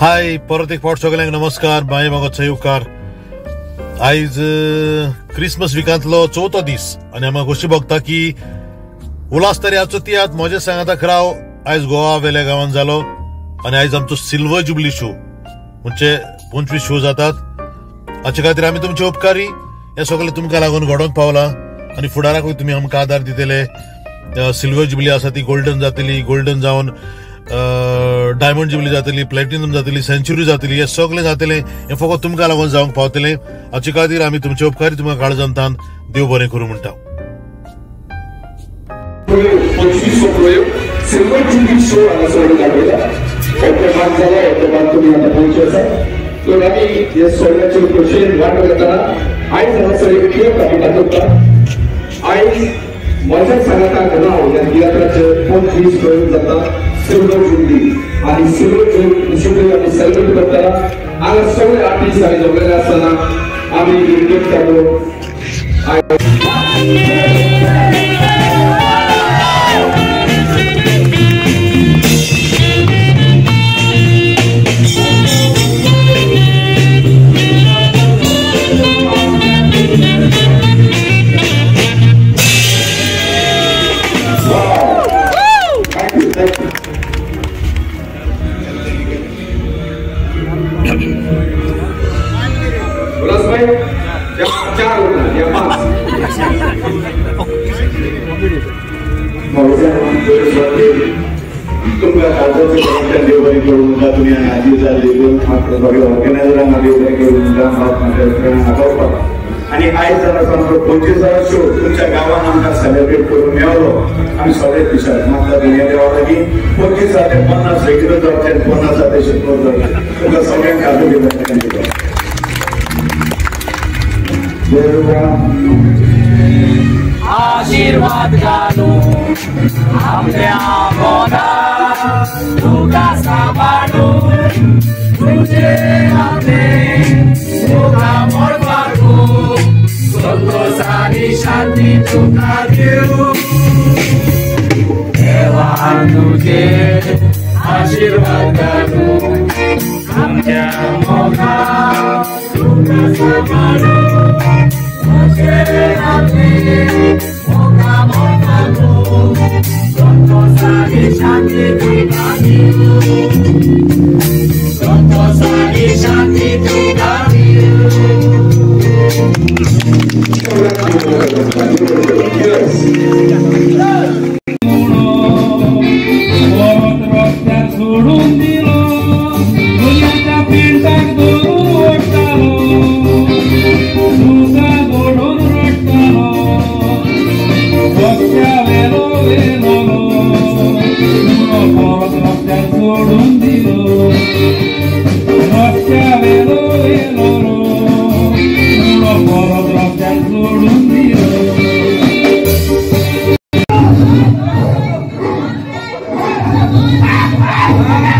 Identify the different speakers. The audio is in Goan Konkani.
Speaker 1: हाय परत एक फावट सगळ्यांक नमस्कार. बाय म्हाका येवकार. आयज क्रिसमस विकांतलो चवथो दीस आनी आमकां खोशी भोगता की उल्हास तरी तियात्र म्हज्या सांगाता खराव आयज गोवा वेल्या गांवान जालो आनी आयज आमचो सिल्वर जुबली शो म्हणजे 25 शो जातात. हाचे खातीर आमी तुमचे उपकारी. हे सगळे तुमकां लागून घडोवंक पावला आनी फुडाराकूय तुमी आमकां आदार दितले. सिल्वर जुबली आसा ती गोल्डन जातली, गोल्डन जावन डायमंड जुबली जातली, प्लॅटिनम जातली, सेंच्युरी जातली, हे सगळें जातलें. हें फकत तुमकां लागून जावंक पावतलें. हाचे खातीर आमी तुमचे उपकारी. तुमकां काळजांतान देव बरें करूं म्हणटा.
Speaker 2: सिल्वर जुबली शो हांगासर दाखयला. हो प्रमाण जाला, हो प्रमाण तुमी आतां पळोवचे आसा. तर आमी हे सोहळ्याचे खोशयेन वांटो घेतना आयज हांगासर एक केक आमी दाखयता. आयज म्हज्या सांगाताक राव ह्या तियात्राचे 25 प्रयोग जाता सिल्वर जुबली आनी सिल्वर जुबली आमी सेलिब्रेट करतना हांगा सगळे आर्टिस्ट आमी जमलेले आसतना आमी केक काडलो.
Speaker 3: तुमकां काळजाचें देव बरें करूं म्हणटा. तुमी हाजीर जाल्ले सगळे ऑर्गनायझरांक देव बरें करूं म्हणटा. आनी आयज जाला आमचो 25 शो तुमच्या गांवान आमकां सेलिब्रेट करूंक मेळ्ळो. आमी सगळे खुशाल मागता दुनिया देवा लागीं 25 ते 50 रेग्युलर जावचे आनी 50 ते 100 जावचे. तुमकां सगळ्यांक काजू घेवपाक
Speaker 4: आशीर्वाद घालू आपल्या मोगात तुका सांबाळू तुझे आपले तुका मोडपाकू संतोष आनी शांती तुका दिवं. देवा तुझे आशीर्वाद घालू आमच्या मोगात तुका सांबाळू तुझे आपले तुका मोडपाकू संतोष आनी शांती तुका दिवं. संतोष आनी शांती तुका सोडून दिलो. दुनियाच्या पिंडाक धरून ओडटालो, तुका गोडून रडटालो, रस्त्या वेलो वेलो परत रस्त्यार सोडून दिलो. रस्त्या वेलो वेलो परत रस्त्यार सोडून दिलो.
Speaker 2: Wow!